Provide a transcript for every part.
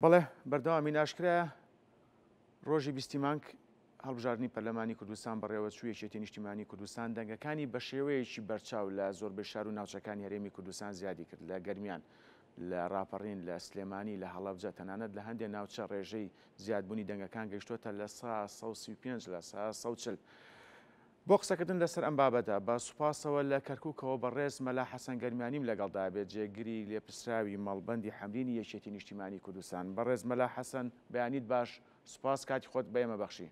بەڵێ بەردەوامین ئاشکرایە ڕۆژی بیستی مانگ هەڵبژاردنی پەرلەمانی کوردستان بەڕێوەچوو یەکێتی نیشتیمانی کوردستان دەنگەکانی بە شێوەیەکی بەرچاو لە زۆربەی شار و ناوچەکانی هەرێمی کوردستان زیادی کرد لە گەرمیان لە ڕاپەڕین لە سلێمانی لە هەڵەبجە تەنانەت لە هەندێک ناوچە ڕێژەی زیادبوونی دەنگەکان گەیشتۆتە لە 135 لە 140 بۆ قسەکردن لەسەر ئەم بابەتە، بە سوپاسەوە لە کەرکوکەوە بەڕێز مەلا حەسەن گەرمیانیم لەگەڵدا بێت، جێگری لێپرسراوی مەڵبەندی حەمرینی یەکێتی نیشتیمانی کوردستان. بەڕێز مەلا حەسەن بەیانیت باش، سوپاس کاتی خۆت بە ئێمە بەخشی.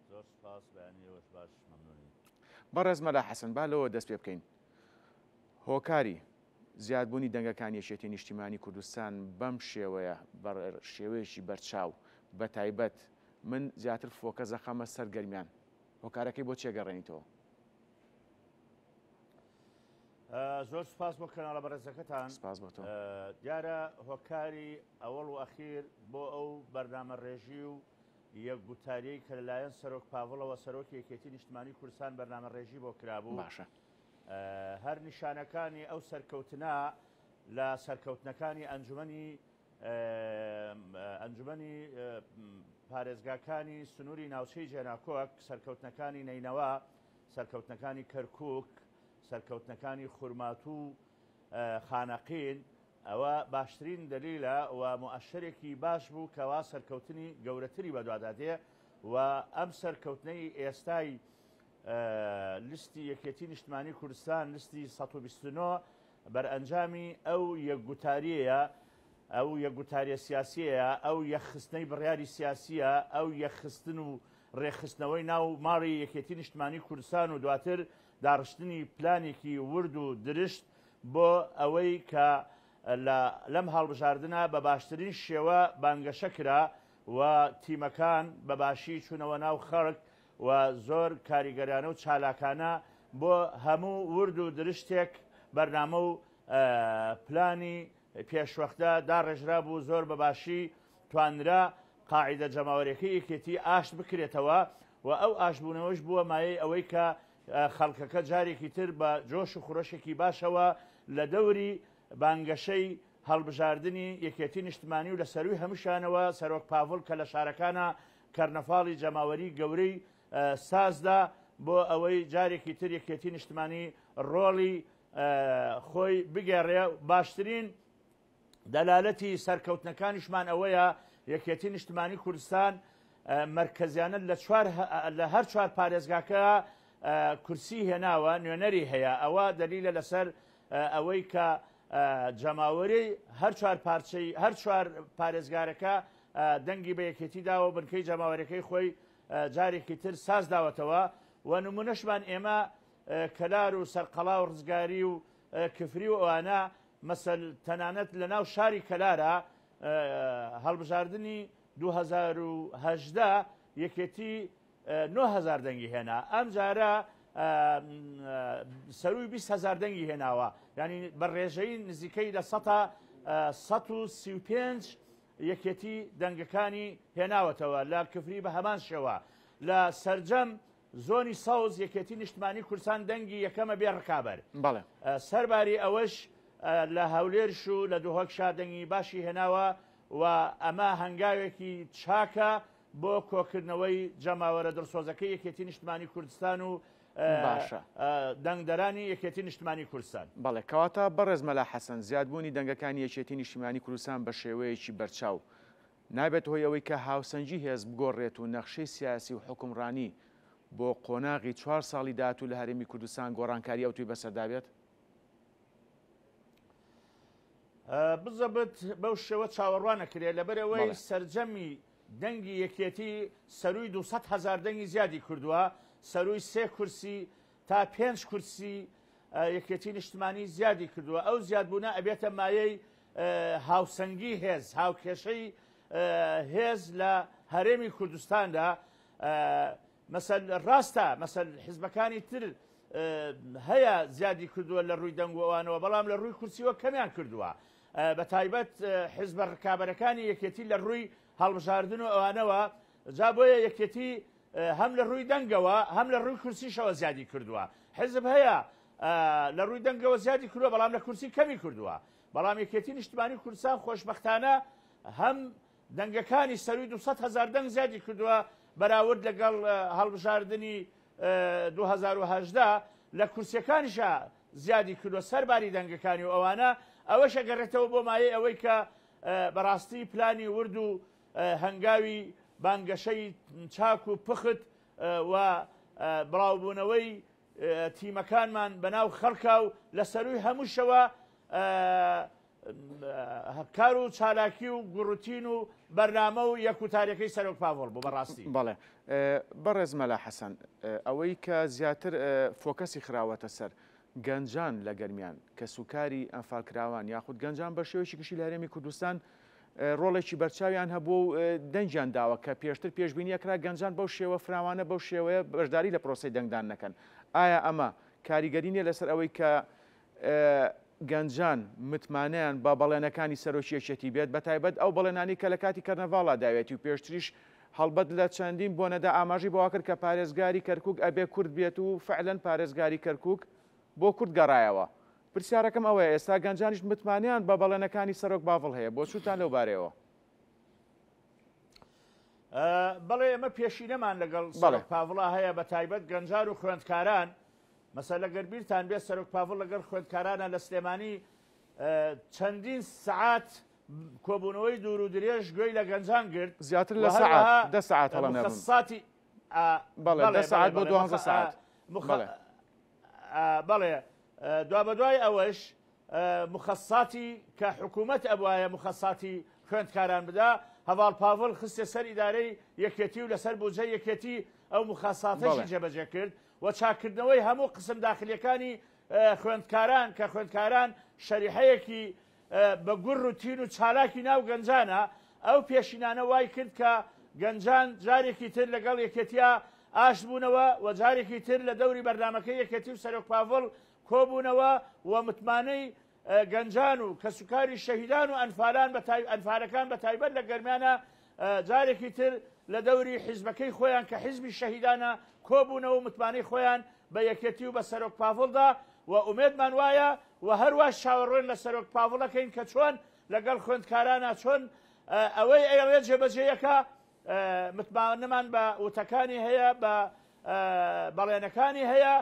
زۆر سوپاس، بەیانی ئێوەش باش، مەمنونین. بەڕێز مەلا حەسەن با لەوە دەست پێ بکەین، هۆکاری زیادبوونی دەنگەکانی یەکێتی نیشتیمانی کوردستان بەم شێوەیە، بە شێوەیەکی بەرچاو، بەتایبەت من زیاتر focus ئەخەمە سەر گەرمیان هۆکارەکەی بۆ چیە گەڕێنیتەوە؟ زۆر سپاس بۆ کەناڵە بەڕێزەکەتان سپاس بۆ تۆ. دیارە هۆکاری ئەوەڵ و ئەخیر بۆ ئەو بەرنامە ڕێژی و یەک گوتاریەی کە لەلایەن سەرۆک پاڤڵەوە سەرۆکی یەکێتی نیشتمانی کوردستان بەرنامە ڕێژی بۆ کرابوو باشە هەر نیشانەکانی ئەو سەرکەوتنە لە سەرکەوتنەکانی ئەنجومەنی ئەنجومەنی پارێزگاکانی سنووری ناوچەی جێناکۆک، سەرکەوتنەکانی نەینەوا، سەرکەوتنەکانی کەرکووک، سەرکەوتنەکانی خورماتوو و خانەقین، ئەوە باشترین دەلیلە و موئەشەرێکی باش بوو کەوا سەرکەوتنی گەورەتری بەدوادا دێ و ئەم سەرکەوتنەی ئێستای لیستی یەکێتی نیشتمانی کوردستان لیستی 129 بەرئەنجامی ئەو یەکگوتارییەیە، ئەو یەکگوتارییە سیاسییەیە، ئەو یەکخستنەی بڕیاری سیاسییە، ئەو یەکخستن و ڕێکخستنەوەی ناو ماڵی یەکێتی نیشتمانی کوردستان و دواتر داڕشتنی پلانێکی ورد و درشت بۆ ئەوەی کە لە لەم هەڵبژاردنە بە باشترین شێوە بانگەشە کرا و تیمەکان بە باشی چوونەوە ناو خەڵک و زۆر کاریگەرانە و چالاکانە بۆ هەموو ورد و درشتێک بەرنامە و پلانی پێشوەختە داڕێژرابوو، زۆر بە باشی توانرا قاعیدە جەماوەریەکەی یەکێتی ئاشت بکرێتەوە و ئەو ئاشتبوونەوەش بووە مایەی ئەوەی کە خەڵکەکە جارێکی تر بە جۆش و خرۆشێکی باشەوە لە دەوری بانگەشەی هەڵبژاردنی یەکێتی نیشتمانی و لە سەرووی هەمووشیانەوە سەرۆک پاڤڵ کە لە شارەکانا کەرنەفاڵی جەماوەری گەورەی سازدا بۆ ئەوەی جارێکی تر یەکێتی نیشتمانی ڕۆڵی خۆی بگێڕێ. باشترین دەلالەتی سەرکەوتنەکانیشمان ئەوەیە یەکێتی نیشتمانی کوردستان مەرکەزیانە لە چوار لە هەر چوار پارێزگاکە کورسی هێناوە نوێنەری هەیە ئەوە دەلیلە لەسەر ئەوەی کە جەماوەری هەر چوار پارچەی هەر چوار پارێزگارەکە دەنگی بە یەکێتی داوە و بنکەی جەماوەرەکەی خۆی جارێکی تر ساز داوەتەوە و نمونەشمان ئێمە کەلار و سەرقەڵا و ڕزگاری و کفری و ئەوانە مەسەل تەنانەت لە ناو شاری کەلارە هەڵبژاردنی 2018 یەکێتی 9000 دەنگی هێنا ئەم جارە سەروی 20 هزار دەنگی هێناوە ینی بە ڕێژەی نزیکەی لە 135 یەکێتی دەنگەکانی هێناوەتەوە لە کفری بە هەمان شێوە لە سەرجەم زۆنی سەوز یەکێتی نیشتمانی کوردستان دەنگی یەکەمە بێ ڕکابەر. بەڵێ. سەرباری ئەوەش لە هەولێرش و لە دهۆکشا دەنگی باشی هێناوە و ئەمە هەنگاوێکی چاکە بۆ کۆکردنەوەی جەماوەرە دڵسۆزەکەی یەکێتی نیشتمانی کوردستان و باشە. دەنگدەرانی یەکێتی نیشتمانی کوردستان. بەڵێ کەواتە بەڕێز مەلا حەسەن زیادبوونی دەنگەکانی یەکێتی نیشتیمانی کوردستان بە شێوەیەکی بەرچاو نابێت هۆی ئەوەی کە هاوسەنگی هێز بگۆڕێت و نەخشەی سیاسی و حوکمڕانی بۆ قۆناغی چوار ساڵی داهاتوو لە هەرێمی کوردستان گۆڕانکاری ئەوتۆی بەسەردا بێت؟ بزەبت بەو شێوە چاوەڕوان ئەکرێت لەبەرئەوەی سەرجەمی دەنگی یەکێتی سەرووی 200 هەزار دەنگی زیادی کردووە، سەرووی سێ کورسی تا پێنج کورسی یەکێتی نیشتمانی زیادی کردووە، ئەو زیادبوونە ئەبێتە مایەی هاوسەنگی هێز، هاوکێشەی هێز لە هەرێمی کوردستاندا. مەسەل ڕاستە مەسەل حزبەکانی تر هەیە زیادی کردووە لە ڕووی دەنگ و ئەوانەوە، بەڵام لە ڕووی کورسیوە کەمیان کردووە. بە تایبەت حزبە ڕکابەرەکانی یەکێتی لە ڕووی هەڵبژاردن و ئەوانەوە، جا بۆیە یەکێتی هەم لە ڕووی دەنگەوە هەم لە ڕووی کورسیشەوە زیادی کردووە. حزب هەیە لە ڕووی دەنگەوە زیادی کردووە بەڵام لە کورسی کەمی کردووە. بەڵام یەکێتی نیشتمانی کوردستان خۆشبەختانە هەم دەنگەکانی سەروی 200 هەزار دەنگ زیادی کردووە بەراورد لەگەڵ هەڵبژاردنی 2018 لە کورسیەکانیشا زیادی کردووە سەرباری دەنگەکانی و ئەوانە ئەوەش ئەگەڕێتەوە بۆ مایەی ئەوەی کە بەڕاستی پلانی ورد و هەنگاوی بانگەشەی چاک و پخت و بڵاوبوونەوەی تیمەکانمان بەناو خەڵکا و لە سەرووی هەمووشەوە کار و چالاکی و گوڕوتین و بەرنامە و یەک وتارەکەی سەرۆک پاڤڵ بوو بەڕاستی. بەڵێ بەڕێز مەلا حەسەن، ئەوەی کە زیاتر فۆکەسی خراوەتە سەر گەنجان لە گەرمیان، کەسوکاری ئەنفالکراوان یاخود گەنجان بە شێوەیەکی گشتی لە هەرێمی کوردستان ڕۆڵێکی بەرچاویان هەبووە و دەنگیان داوە کە پێشتر پێشبینی ئەکرا گەنجان بەو شێوە فراوانە بەو شێوەیە بەشداری لە پرۆسەی دەنگدان نەکەن. ئایا ئەمە کاریگەری نییە لەسەر ئەوەی کە گەنجان متمانەیان بە بەڵێنەکانی سەرۆکی یەکێتی بێت، بەتایبەت ئەو بەڵێنانەی کە لە کاتی کەرنەڤاڵا داوێتی و پێشتریش هەڵبەت لە چەندین بۆنەدا ئاماژەی بەوە کرد کە پارێزگاری کەرکوک ئەبێ کورد بێت و فعلەن پارێزگاری کەرکوک بۆ کورد گەڕایەوە. پرسیارەکەم ئەوەیە ئێستا گەنجانیش متمانەیان بە بەڵێنەکانی سەرۆک باڤڵ هەیە، بۆچوونتان لەو بارەیەوە؟ بەڵێ ئێمە پێشینەمان لەگەڵ سەرۆک پاڤڵا هەیە بە تایبەت گەنجان و خوێندکاران مەسەلە گەر بیرتان بێت سەرۆک پاڤڵ لەگەڵ خوێندکارانە لە سلێمانی چەندین سەعات کۆبوونەوەی دوور و درێژ گوێی لە گەنجان گرت زیاتر لە سەعات دە سەعات هەڵە نەبم مخصصاتی بەڵێ دە سەعات بۆ دوانزە سەعات بەڵێ بەڵێ دوابەدوای ئەوەش مخصصاتی کە حکوومەت ئەبوایە مخصصاتی خوێندکاران بدا هەڤاڵ پاڤڵ خستە سەر ئیدارەی یەکێتی و لەسەر بودجەی یەکێتی ئەو مخصصاتەشی جێبەجێ کرد و چاککردنەوەی هەموو قسم داخلیەکانی خوێندکاران کە خوێندکاران شەریحەیەکی بە گوڕ و تین و چالاکی ناو گەنجانە، ئەو پێشینانە وای کرد کە گەنجان جارێکی تر لەگەڵ یەکێتیا ئاشت بوونەوە و جارێکی تر لە دەوری بەرنامەکەی یەکێتی و سەرۆک پاڤڵ کۆبوونەوە و متمانەی گەنجان و کەسوکاری شەهیدان و ئەنفالان بە ئەنفالەکان بە تایبەت لە گەرمیانە جارێکی تر لە دەوری حیزبەکەی خۆیان کە حیزبی شەهیدانە کۆبوونەوە و متمانەی خۆیان بە یەکێتی و بە سەرۆک پاڤڵ دا و ئومێدمان وایە و هەرواش چاوەڕوێن لە سەرۆک پاڤڵ ئەکەین کە چۆن لەگەڵ خوێندکارانا چۆن ئەوەی ئەیڵێ جێبەجێیەکە متمانەمان بە وتەکانی هەیە بە بەڵێنەکانی هەیە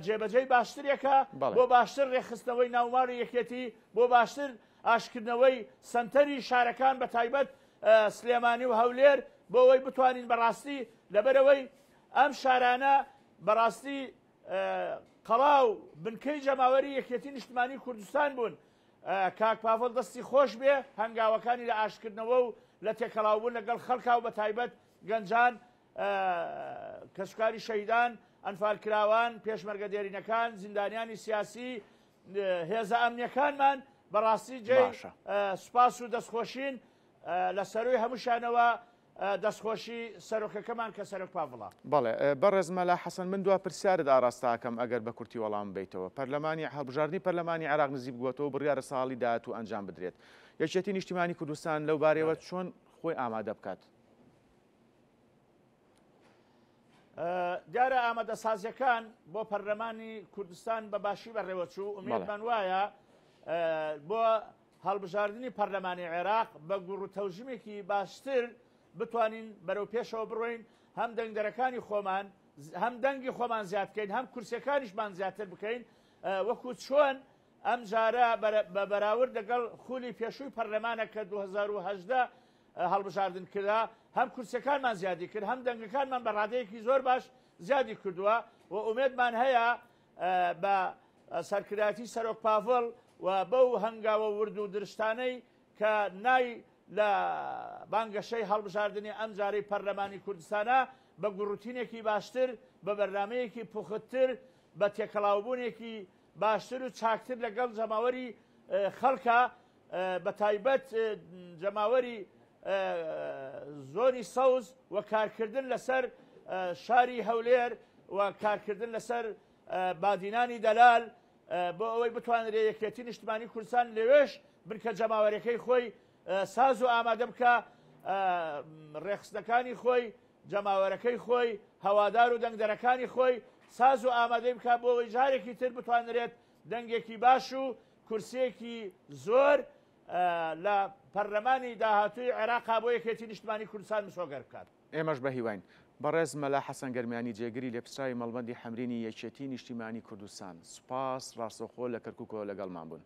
جێبەجێی باشترێکە بۆ باشتر ڕێکخستنەوەی ناوماڵی یەکێتی بۆ باشتر ئاشکردنەوەی سەنتەری شارەکان بە تایبەت سلێمانی و هەولێر بۆ ئەوەی بتوانین بەڕاستی لەبەرئەوەی ئەم شارانە بەڕاستی قەڵا و بنکەی جەماوەری یەکێتی نیشتمانی کوردستان بوون کاک پاڤڵ دەستی خۆش بێ هەنگاوەکانی لە ئاشتکردنەوە و لە تێکەڵاوبوون لەگەڵ خەڵکا و بە تایبەت گەنجان کەسوکاری شەهیدان ئەنفالکراوان پێشمەرگە دێرینەکان زیندانیانی سیاسی هێزە ئەمنیەکانمان بەڕاستی جێی سوپاس و دەستخۆشین لە سەروی هەمووشانەوە دەستخۆشی سەرۆکەکەمان کە سەرۆک پاڤڵە. بەڵێ بەڕێز مەلا حەسەن من دوا پرسیارت ئاراستە ئەکەم ئەگەر بە کورتی وەڵامم بەیتەوە پەرلەمانی هەڵبژاردنی پەرلەمانی عێراق نزیک بووەتەوە و بڕیارە ساڵی داهاتوو ئەنجام بدرێت یەکێتی نیشتیمانی کوردستان لەو بارەیەوە چۆن خۆی ئامادە بکات؟ دیارە ئامادەسازیەکان بۆ پەرلەمانی کوردستان بە باشی بەڕێوەچوو ئومێدمان وایە بۆ هەڵبژاردنی پەرلەمانی عێراق بە گوڕ و تەوژمێکی باشتر بتوانین بەرەو پێشەوە بڕۆین هەم دەنگدەرەکانی خۆمان هەم دەنگی خۆمان زیاد بکەین هەم کورسەکانیشمان زیاتر بکەین وەکو چۆن ئەم جارە بە بەراورد لەگەڵ خولی پێشووی پەرلەمانە کە 2010 هەڵبژاردن کرا، هەم کورسیەکانمان زیادی کرد، هەم دەنگەکانمان بە ڕادەیەکی زۆر باش زیادی کردووە و ئومێدمان هەیە بە سەرکردایەتی سەرۆک پاڤڵ و بەو هەنگاوە ورد و درشتانەی کە نای لە بانگەشەی هەڵبژاردنی ئەمجارەی پەرلەمانی کوردستانە بە گوڕوتینێکی باشتر، بە بەرنامەیەکی پوختتر، بە تێکەڵاوبوونێکی باشتر و چاکتر لەگەڵ جەماوەری خەڵکە بەتایبەت جەماوەری زۆنی سەوز و کارکردن لەسەر شاری هەولێر و کارکردن لەسەر بادینانی دەلال بۆ ئەوەی بتوانرێ یەکێتی نیشتمانی کوردستان لەوێش بنکە جەماوەرەکەی خۆی ساز و ئامادە بکە ڕێخستنەکانی خۆی جەماوەرەکەی خۆی هەوادار و دەنگدەرەکانی خۆی ساز و ئامادەی بکە بۆ ئەوەی جارێکی تر بتوانرێت دەنگێکی باش و. کورسیەکی زۆر لە پەرلەمانی داهاتووی عێراقا بۆ یەکێتی نیشتمانی کوردستان مسۆگەر بکات. ئێمەش بە هیواین. بەڕێز مەلا حەسەن گەرمیانی جێگری لێپرسراوی مەڵبەندی حەمرینی یەکێتی نیشتیمانی کوردستان سوپاس ڕاستەوخۆ لە کەرکوکەوە لەگەڵمان بوون.